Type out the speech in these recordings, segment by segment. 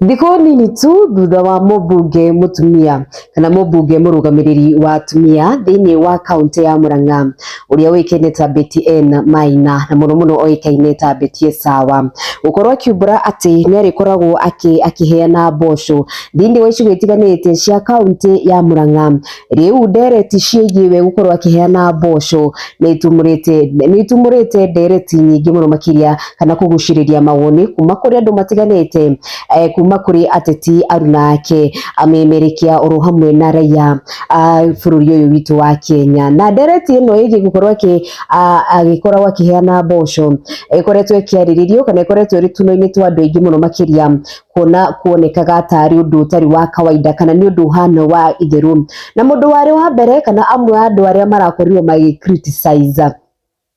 Thikũ nini tu thutha wa mũmbunge mũtumia kana mũmbunge mũrũgamĩrĩri wa atumia thĩinĩ wa kaunti ya Murang'a ũrĩa ũĩkaine ta Betty N Maina na mũno mũno oĩkaine ta Betty Sawa gũkorwo akiumbũra atĩ nĩ arĩkoragwo akĩheana mboco thĩinĩ wa icigo itiganĩte cia kaunti ya Murang'a. Rĩu ndereti ciĩgiĩ we gũkorwo akĩheana mboco nĩ itumũrĩte ndereti nyingĩ mũno makĩria kana kũgucĩrĩria mawoni kuma kũrĩ andũ matiganĩte kuma kũrĩ ateti aruna ake amemerekia oro hamwe na raia a bũrũri ũyũ witũ wa Kenya. Na ndereti ĩno ĩgiĩ gũkorwo agĩkoragwo akĩheana mboco ĩkoretwo ĩkĩarĩrĩrio kana ĩkoretwo ĩrĩ tũnua-inĩ twa andũ aingĩ mũno makĩria kuona kuonekaga tarĩ ũndũ ũtarĩ wa kawaida kana nĩ ũndũ ũhana wa itherũ. Na mũndũ warĩ wa mbere kana amwe a andũ arĩa marakorirwo magĩ criticize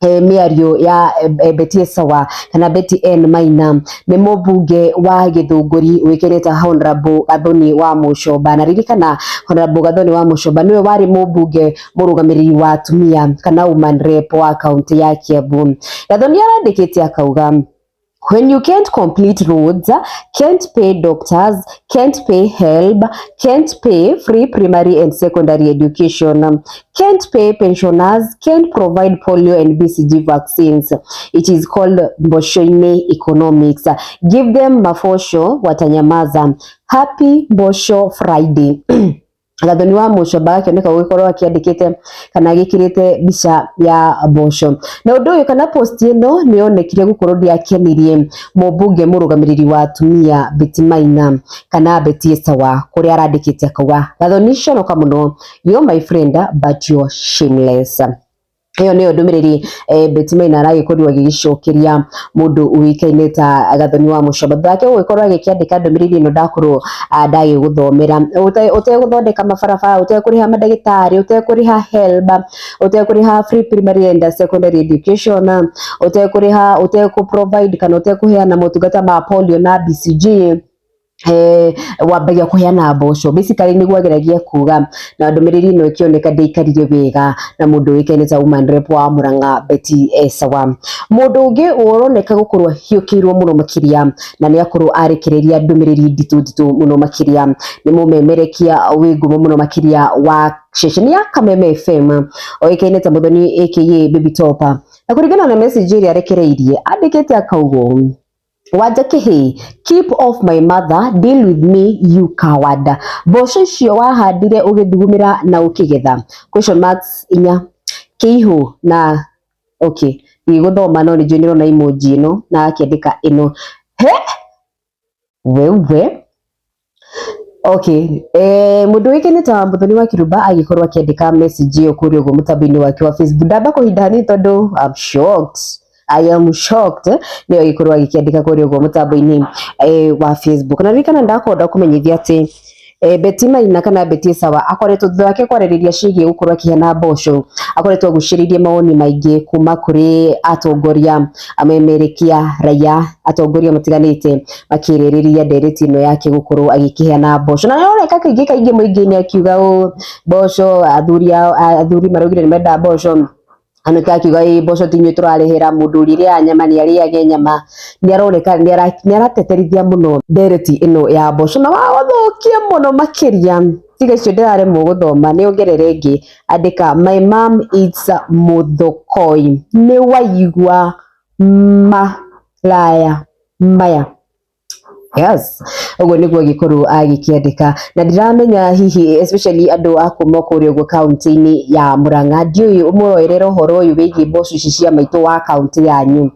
mĩario ya Betty Sawa kana Betty N Maina nĩ mũmbunge wa Gĩthũngũri ũĩkaine ta Honorable Gathoni wa Mũcomba. Na ririkana Honorable Gathoni wa Mũcomba nĩwe warĩ mũmbunge mũrũgamĩrĩri wa atumia kana woman rep wa kaunti ya Kiambu. Gathoni arandĩkĩte akauga, "When you can't complete roads, can't pay doctors, can't pay help, can't pay free primary and secondary education, can't pay pensioners, can't provide polio and BCG vaccines. It is called Mboshoine economics. Give them mabosho watanyamaza. Happy Mbosho Friday." Gathoni wa Mũcomba agakĩoneka gũgĩkorwo akĩandĩkĩte kana agĩkĩrĩte mbica ya mboco. Na ũndũ ũyũ kana post ĩno nĩ yonekire gũkorwo ndĩakenirie mũmbunge mũrũgamĩrĩri wa atumia Betty Maina kana Betty Sawa, kũrĩa arandĩkĩte akauga, "Gathoni, conoka mũno, you're my friend but you're shameless." Ĩyo nĩyo ndũmĩrĩri Betty Maina aragĩkorirwo agĩgĩcokeria mũndũ ũĩkaine ta Gathoni wa Mũcomba thutha wake gũgĩkorwo agĩkĩandĩka ndũmĩrĩri ĩno. Ndakorwo ndagĩgũthomera, ũtegũthondeka mabarabara, ũtekũrĩha mandagĩtarĩ, ũtekũrĩha HELB, ũtekũrĩha free primary and secondary education, ũtekũrĩha, ũtekũ provide kana ũtekũheana motungata ma polio na BCG, wambagia kũheana mboco basically, nĩguo ageragia kuga. Na ndũmĩrĩri ĩno ĩkĩoneka ndĩikarire wega na mũndũ ũĩkaine ta woman rep wa Murang'a Betty Sawa. Mũndũ ũngĩ ũroneka gũkorwo ahiũkĩirwo mũno makĩria na nĩ akorwo arekereria ndũmĩrĩri nditũ nditũ mũno makĩria nĩ mũmemerekia wĩ ngumo mũno makĩria wa ceceni ya Kameme FM oĩkaine ta Muthoni aka Baby Topper. Na kũringana na message ĩrĩa arekereirie, andĩkĩte akauga ũũ, "Wanja Kĩhĩ, keep off my mother, deal with me, you coward. Mboco icio wahandire ũgĩthugumĩra na ũkĩgetha question marks inya kĩihũ." Na okay, ndigũthoma no nĩ njũĩ nĩũrona emoji ĩno na akĩandĩka ĩno he wewe. Okay, mũndũ ũĩkaine ta Muthoni wa Kĩrumba agĩkorwo akĩandĩka message ĩyo kũrĩa ũguo mũtambo-inĩ wake wa Facebook. Ndamba kũhinda hanini tondũ I'm shocked. I am shocked. Nĩyo agĩkorwo agĩkĩandĩka kũrĩa ũguo mũtambo-inĩ wa Facebook. Na ririkana ndakorwo ndakũmenyithia atĩ Betty Maina kana Betty Sawa akoretwo thutha wake kwarĩrĩria ciĩgiĩ gũkorwo akĩheana mboco, akoretwo agucĩrĩirie mawoni maingĩ kuma kũrĩ atongoria, amemerekia, raia, atongoria matiganĩte makĩrĩrĩria ndereti ĩno yake gũkorwo agĩkĩheana mboco. Na nĩroneka kaingĩ kaingĩ mũingĩ-inĩ akiuga ũũ, mboco, athuri maraugire nĩ menda mboco. Anake akiuga ĩ mboco ti inyuĩ tũrarĩhĩra, mũndũ ũrĩa ũrĩaga nyama nĩ arĩage nyama. Nĩ aroneka nĩ arateterithia mũno ndereti ĩno ya mboco na wagũthũkia mũno makĩria. Tiga icio ndĩraremwo gũthoma, nĩ ongerere ĩngĩ andĩka, "My mom eats muthokoi." Nĩ waigua malaya maya? Yes, ũguo nĩguo agĩkorwo agĩkĩandĩka. Na ndiramenya hihi especially andũ a kuma kũrĩa ũguo kaunti-inĩ ya Murang'a, ndiũĩ mũroerera ũhoro ũyũ wĩgiĩ mboco ici cia maitũ wa kaunti yanyu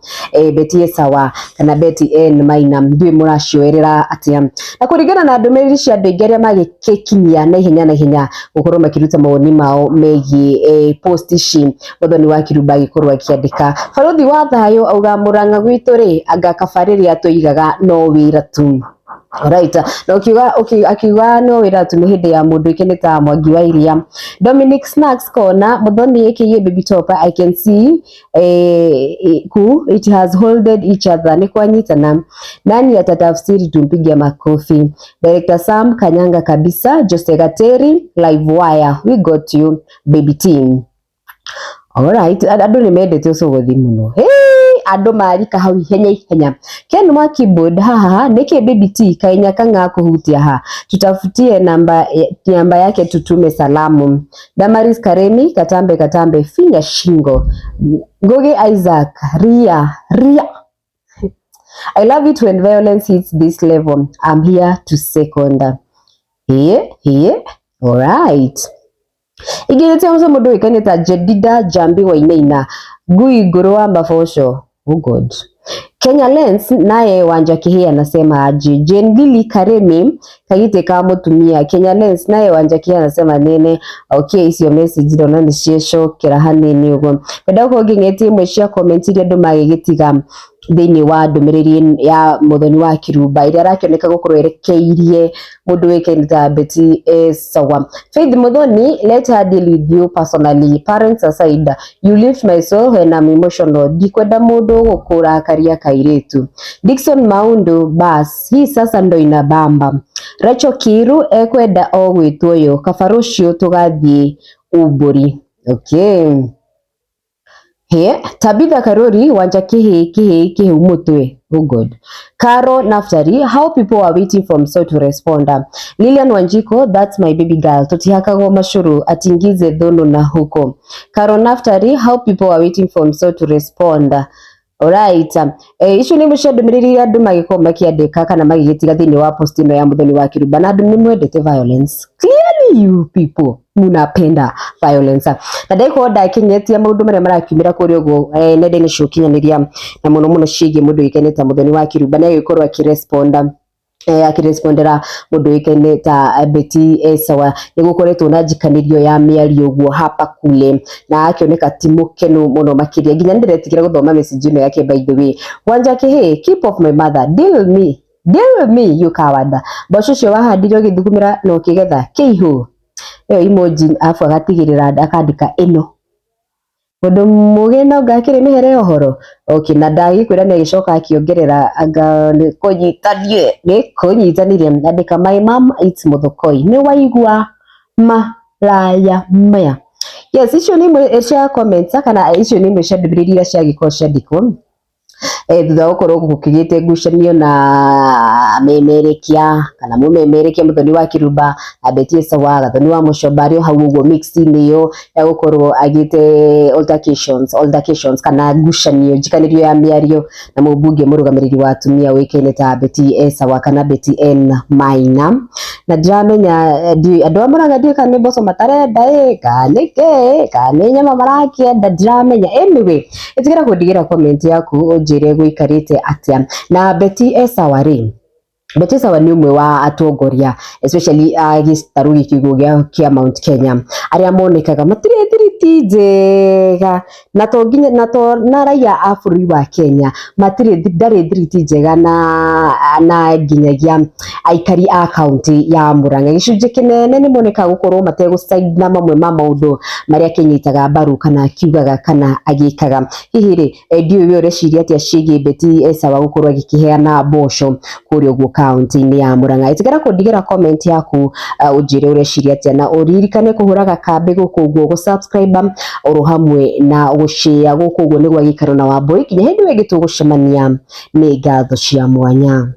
Betty Sawa kana Betty N Maina, ndiũĩ mũracioerera atĩa. Na kũringana na ndũmĩrĩri cia andũ aingĩ arĩa magĩkĩkinyia na ihenya na ihenya gũkorwo makĩruta mawoni mao megiĩ post ici Muthoni wa Kĩrumba agĩkorwo akĩandĩka, Barũthi wa Thayũ auga, "Murang'a gwitũ rĩ, anga kaba rĩrĩa tũigaga no wĩra tu." Alright. Na ukiuga akiuga no wĩra tu nĩ hĩndĩ ya mũndũ ũĩkaine ta Mwangi wa Iria. Dominic Snacks kona Muthoni aka Baby Topper, "I can see ku it has holded each other, nĩ kwanyitana. Nani atatafsiri? Tumpige makofi. Director Sam Kanyanga kabisa, Jose Gateri, Live Wire, we got you, baby team." Alright, andũ nĩ mendete ũcogothi mũno. Hey, Andũ marika hau ihenya ihenya. Ken wa keyboard haha nĩkĩ baby T kaĩ nyakang'a kũhutia ha, tutafutie namba, namba yake tutume salamu. Damaris Karemi katambe katambe finya shingo. Ngugi Isaac ria ria. I love it when violence hits this level. I'm here to second. Here, here. All right. Ingĩ cia mũco mũndũ ũĩkaine ta Jedida Jambi Wainaina ngui ngũrũ wa maboco. Oh God. Kenya Lens naye Wanja Kihia anasema aje? Jane Lily Karemi kagite ka mutumia. Kenya Lens naye Wanja Kihia anasema nene. Okay, icio message ndona nĩ ciecokera hanini ũguo. Ngwenda gũkorwo ngĩng'etie imwe cia comment iria andũ magĩgĩtiga thĩinĩ wa ndũmĩrĩri ya Muthoni wa Kirumba ĩrĩa arakĩoneka gũkorwo erekeirie mũndũ ũĩkaine ta Betty Sawa. Faith Muthoni, let her deal with you personally. Parents aside, you lift my soul when I'm emotional. Ndikwenda mũndũ gũkũrakaria kairĩtu. Dickson Maundu, bas, hii sasa ndo inabamba. Rachel Kiru ekwenda o gwĩtwo ũyũ, kaba rũciũ tũgathiĩ umbũri. Okay. He, Tabitha Karori Wanja kihi kihi kihi mutwe. Oh God. Caro Naftari, how people are waiting for Mso to respond. Lilian Wanjiko, that's my baby girl. Tutihakagwo mashuru atingize dhono na huko. Caro Naftari, how people are waiting for Mso to respond. Alright. Icio nĩ imwe cia ndũmĩrĩri iria andũ magĩkorwo makĩandĩka kana magĩgĩtiga thĩinĩ wa post ĩno ya Muthoni wa Kirumba, na andũ nĩ mwendete violence. Clearly you people munapenda violence. Na ndagĩkorwo ndakinyĩtie maũndũ marĩa marakiumĩra kũrĩa ũguo nenda-inĩ cia ũkinyanĩria, na mũno mũno ciĩgiĩ mũndũ ũĩkaine ta Muthoni wa Kirumba, na agĩkorwo akĩresponda akĩrespondera mũndũ ũĩkaine ta Betty Sawa. Nĩ gũkoretwo na njikanĩrio ya mĩario ũguo hapa kule, na akĩoneka ti mũkenu mũno makĩria, nginya nĩndĩretigĩra gũthoma message ĩno yake. By the way, Wanja Kĩhĩ, keep off my mother, deal with me, deal with me, you coward. Mboco ũcio wahandire ũgĩthugumĩra na ũkĩgetha kĩihũ ĩyo emoji, arabu agatigĩrĩra akandĩka ĩno mũndũ mũgĩ no ngakĩrĩ mĩhere ũhoro. Okay, na ndagĩkwĩra nĩ agĩcoka akĩongerera anga nĩ kũnyitanie nĩ kũnyitanĩria, andĩka "My mom eats muthokoi", nĩ waigua maraya maya. Yes, icio nĩ imwe cia comments kana icio nĩ imwe cia ndũmĩrĩri iria ciagĩkorwo ciandĩkwo thutha wa gũkorwo gũkĩgĩte ngucanio na amemerekia kana mũmemerekia Muthoni wa Kirumba na Betty Sawa Gathoni wa Mũcomba, arĩ o hau ũguo mix-inĩ ĩyo ya gũkorwo agĩte altercations kana ngucanio njikanĩrio ya mĩario na mũmbunge mũrũgamĩrĩri wa atumia ũĩkaine ta Betty Sawa kana Betty N Maina. Na ndiramenya andũ a Mũrang'a, ndiũĩ kana nĩ mboco matarenda ĩ, kana nĩ kĩ, kana nĩ nyama marakĩenda, ndiramenya. Anyway, ĩtigĩra kũndigĩra comment yaku ũnjĩre gũikarĩte atĩa na Betty Sawa rĩ. Betty Sawa nĩ ũmwe wa atongoria, especially a gĩtarũ gĩkĩ ũguo kĩa Mount Kenya, arĩa monekaga matirĩ thiriti njega na to nginya na to na raia a bũrũri wa Kenya matirĩ, ndarĩ thiriti njega na nginyagia aikari a kaunti ya Murang'a, gĩcunjĩ kĩnene nĩ monekaga gũkorwo mategũ side na mamwe ma maũndũ marĩa akĩnyitaga mbaru kana akiugaga kana agĩkaga. Hihi rĩ, ndiũĩ we ũreciria atĩa ciĩgiĩ Betty Sawa gũkorwo agĩkĩheana mboco kũrĩa ũguo kaunti-inĩ ya Murang'a? Ĩtigĩra kũndigĩra comment yaku, ũnjĩre ũreciria atĩa, na ũririkane kũhũraga kambĩ gũkũ ũguo, gũ subscribe oro hamwe na gũshare gũkũ ũguo, nĩguo gĩikaro na Wambui. Nginya hĩndĩ ĩyo ĩngĩ tũgũcemania, nĩ ngatho cia mwanya.